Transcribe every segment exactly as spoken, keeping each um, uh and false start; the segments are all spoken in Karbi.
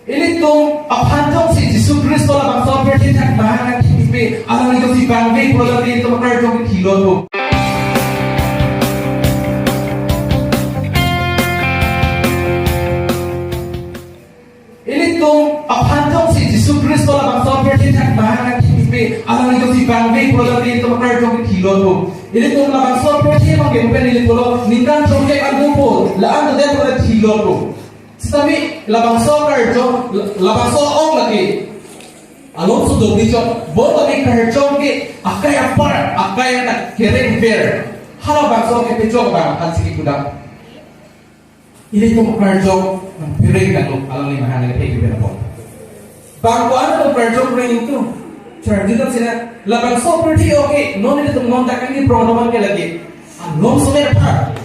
Ilitum aphan jongsi Jisu Khristo labangso apirthe thak bang nangkipipik, alangli jongsi bang ve pulo tangte ilitum akarjong thilo do. Ilitum aphan jongsi Jisu Khristo labangso apirthe thak bang nangkipipik, alangli jongsi bang ve pulo tangte ilitum akarjong thilo do. Ilitum labangso apirthe bang ke pen ili pulo ningkan throkep an dopo, la-an dodet pulo thilo do. Sitame labangso akarjong, labangso ong lake along sudok di chot, bon tame karjong ke akai apar, akai anak kereng ver. Halabangso kepejok bang aphan si kipudam. Ilitum karjong nangpereng kan lo, alangli mahang nangkepek pen apot. Bang ko-an atum karjong reng itu. Charjuta sina, labangso apirthe ok ke, non ilitum non dak ini prong doman ke lagi. Along sumir apar.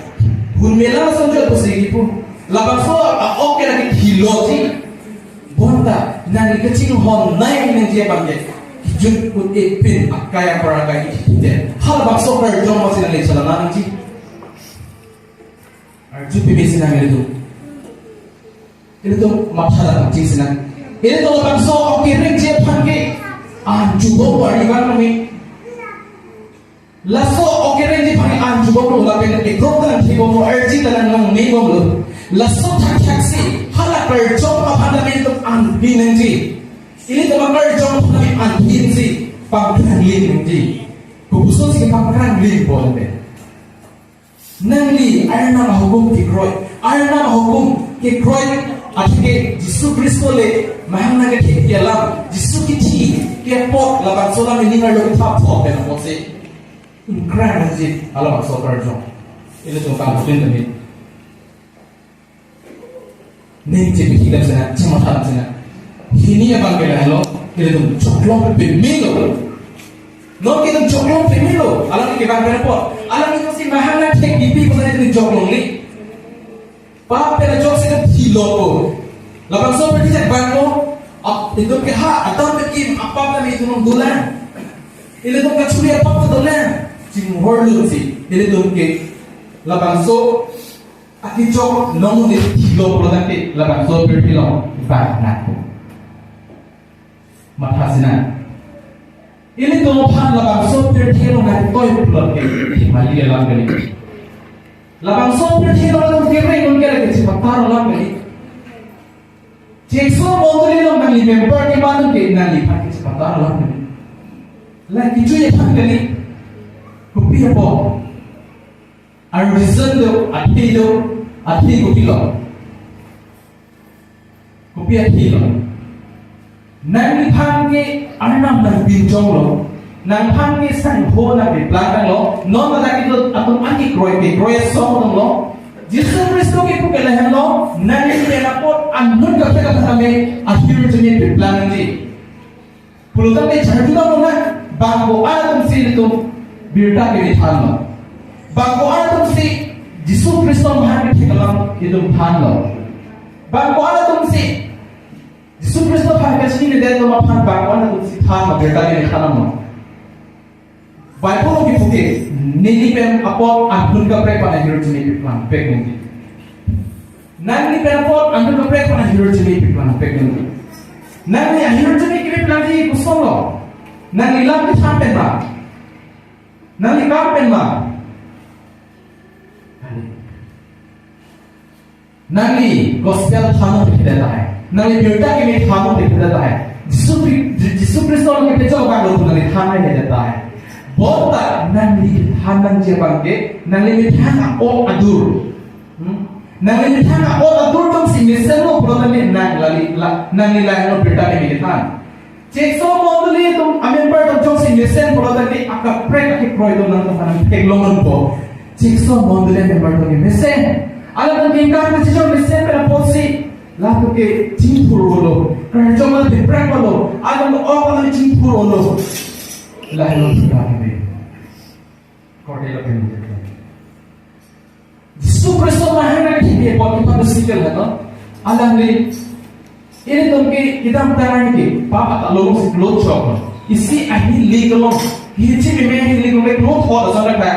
Hun mela sonjo pusi kipu. Labangso a-ok ke lagi thilo ji. Bonta, nangli kachinghon nai nangji abang ke. Kijut kut epin akai apar akai ithite. Halabangso karjong masi nangli chala nangji. Arju pimi sinang ilitum. Ilitum matha la tangching sinang. Ilitum labangso ok kerengji aphan ke anju bom wari bang nami. Laso ok kerengji aphan ke anju bom lo, lapen ekrok tanang thi bom lo, arji tanang nang ni bom lo. Laso thakthak si hala karjong aphan tame ilitum anpin nangji. Ilitum akarjong aphan tame anpin si pangkrang lim nangji. Kopuson si pangkrang lim bom le. Nangli Arnam ahukum kekroi. Arnam ahukum kekroi. Athe ke Jisu Khristo le mahang nangkethekji alam, Jisu kithi ke apot labangso alam ili ngarlo thap thop pen apotsi ingkrang nangji halabangso karjong. Ilitum kanghutin tame. Ning chepi hidam sena, chematha sena. Hini abang ke lahelo, ilitum choklong pemelo. Non ke ilitum choklong pemelo, alangli kevang pen apot. Alangli jongsi mahang nangthek kipi pusi ilitum choklong ni. Pap pen ajok si ilitum thilo po. Labangso apirthe thak bang lo, ap, ilitum ke ha, Adam pen Eve apap tame ilitum dolang. Ilitum kachuri apap ta dolang. Chinghon lo si, ilitum ke labangso akechok along le thilo pulo tangte labangso apirthe along bang nang. Matha sinang. Ilitum aphan labangso apirthe along nangtoi pulo ke mali alam kali. Labangso apirthe along kereng un ke lake chepatar alam kali. Chikso mondoli along nangli member keman un ke nangli aphan ke chepatar alam kali. La kejui aphan kali. Kopi apot? Ar reason do, athe do, athe kopi lo? Kopi athe lo? Nangliphan ke Arnam nangpinchong lo, nangphan ke sangho nangpeplang tang lo, non ladak kedo atum an kekroi, kekroi asong tang lo. Jisu Khristo kipu ke lahenlo, nangli pen apot anut kaprek aphan tame ahirjume peplang nangji. Pulo tangte charjuta lo na, bang ko-an atum si ilitum birta keme thanlo. Bang ko-an atum si Jisu Khristo mahang kethek alam ilitum thanlo. Bang ko-an atum si Jisu Khristo aphan kachini le det atum aphan bang ko-an atum si thanlo, birta keme thanlo. Bible along kipu ke, neli pen apot anut kaprek aphan ahirjume peplang pek nangji. Nangli pen apot anut kaprek aphan ahirjume peplang pek nangji. Nangli ahirjume kepeplangji koson lo? Nangli lam kethan pen ma? Nangli kam pen ma? Nangli gospel than nangji det tahai. Nangli birta keme than nangji det tahai. Jisu Khri-, Ji-, Jisu Khristo along kepejok abang lo nangli than nangji det tahai. Bonta nangli than nangji abang ke, nangli methang a-ok adur. Hmm? Nangli methang a-ok adur atum si mesenlo pulo tangte nang lali, la, nangli lahenlo birta keme kethan. Chikso mondoli atum amember atum jongsi mesen pulo tangte akaprek akekroi atum nangtum aphan theklong unpo. Chikso mondoli amember atum mesen. Alangtum ningkan kachijor mesen pen apotsi latum ke chingthur-olo. Karjong alam peprak-olo. Alam ok alam chingthur-olo. Lahelo thupha keme. Korte lo pen. Jisu Khristo mahang nangkethek apot kipa besi ke lahenlo. Alangli, ilitum ke kedamtang arni ke pap atalong si klot chok lo. Isi ahi le kelong, hichi meme ahi le kelong ke klot hot ason le pa.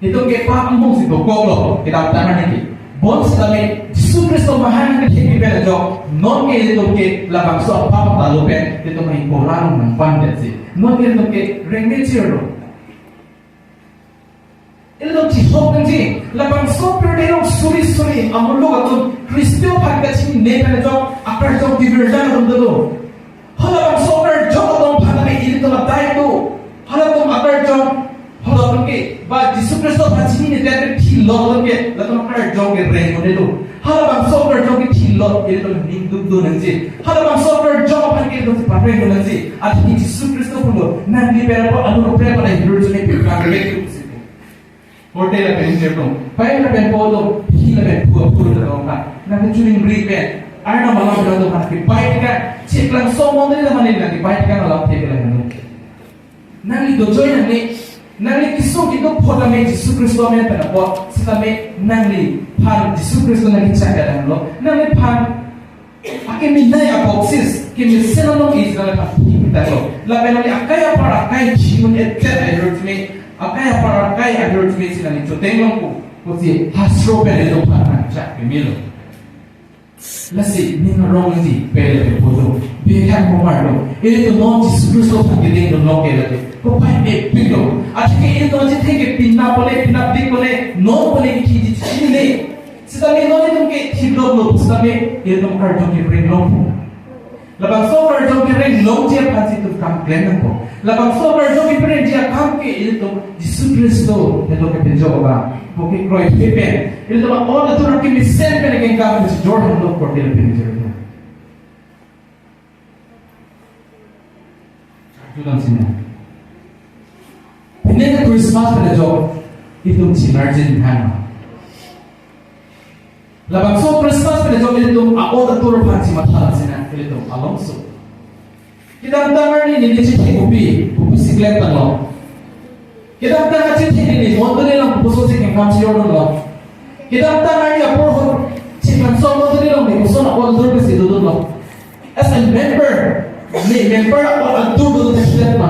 Itum ke pap angbong si dokok lo kedamtang arni ke. Bonsitame Jisu Jisu Khristo mahang ke thepi pen ajok, non ke ilitum ke labangso apap ta lo pen, ilitum hai pola nang pan det si. Non ke ilitum ke rengme chirlo. Ilitum chihok nangji, labangso pirthe along suri suri, amuluk atum, Khristo aphan kachinine pen ajok, akarjong kevirjang atum dolo. Halabangso akarjong atum aphan tame ilitum adai do. Halatum akarjong, halatum ke, ba Jisu Khristo aphan chinine pen thilot atum ke, latum akarjong ke reng un-e do. Halabangso akarjong ke thilot, ilitum ning duk do nangji. Halabangso akarjong aphan ke ilitum pareng do nangji. Athe Jisu Khristo pulo, nangli pen apot alu rupre pada hidur juni pen rek. Hotel lapen injir tum, pai lapen po tum, hi lapen pu pu tum ka. Nang chuning ri pen, arna malam pen tum hana ke pai ka, chiklang so mondri tum mani nang ke pai ka malam the ke lapen. Nangli dojoi nangli, nangli kisung kitu pho tame Jisu Khristo amen pen apot, setame nangliphan Jisu Khristo nangli chak ka dam lo, nangliphan akeminai aboksis, kemesen along Israel aphan thik tanglo. Lapen nangli akai apar akai chimun et cetera ahirjume, akai apar akai ahirjume si nangli choteng longpo, pusi hastro pen ilitum aphan nangchak pemelo. Lasi ning arong nangji, pele pe pulo. Bihek komar lo. Ilitum non Jisu Khristo aphan kedeng dun long ke lake. Kopai epik lo. Athe ke ilitum chethe ke pinap pole, pinapdik pole, non pole kithi chinine. Setame non ilitum ke thidok lo, setame ilitum karjong ke reng longpo. Labangso karjong ke reng longji aphan si itum kam klem nangpo. Labangso karjong ke rengji akam ke ilitum Jisu Khristo helo ke penjok ba. Bo ke kroikre pen. Ilitum a-ot atum kemesen pen kengkam si jor helo korte pen jor. Judan sini. Pine Christmas pen ajok itum chinar jin hang. Labangso Christmas pen ajok ilitum a-ot atur aphan chimatha sini ilitum alongso. Kedamtang arni neli chethe kopi, kopi siklet tanglo. Kedamtang achethe neli mondoli along kopuso si kengkam si jor dunlo. Kedamtang arni apor hot chiklang so mondoli along neli koson a-ot atur pesi dodunlo. As a member, ne member a-ot atur do te silet ma.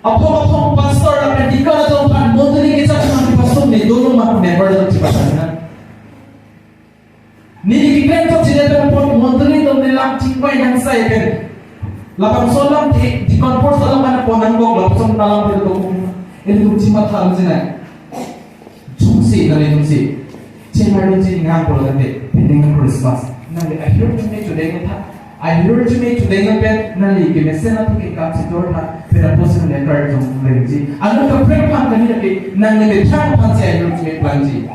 Aphong aphong pastor lapen deacon atum aphan mondoli kechak aphan pastor ne dolo ma member atum chipasang na. Neli keklem chok chidet pen apot mondoli atum ne lam chingvai nangsai pen. Labangso alamthe deacon post along mana pon nangkok labangso alamthe do. Ilitum chimatha lo chinai. Jongsi, nangli jongsi. Chinar jongsi ngang polo tangte, pine Christmas. Nangli ahirjume chodeng tha. Ahirjume chodeng pen, nangli kemesen atum kengkam si jor tha. Pen apotsi nangli karjong rengji. Anu kaprek aphan kami lake, nangli methang aphan si ahirjume plangji.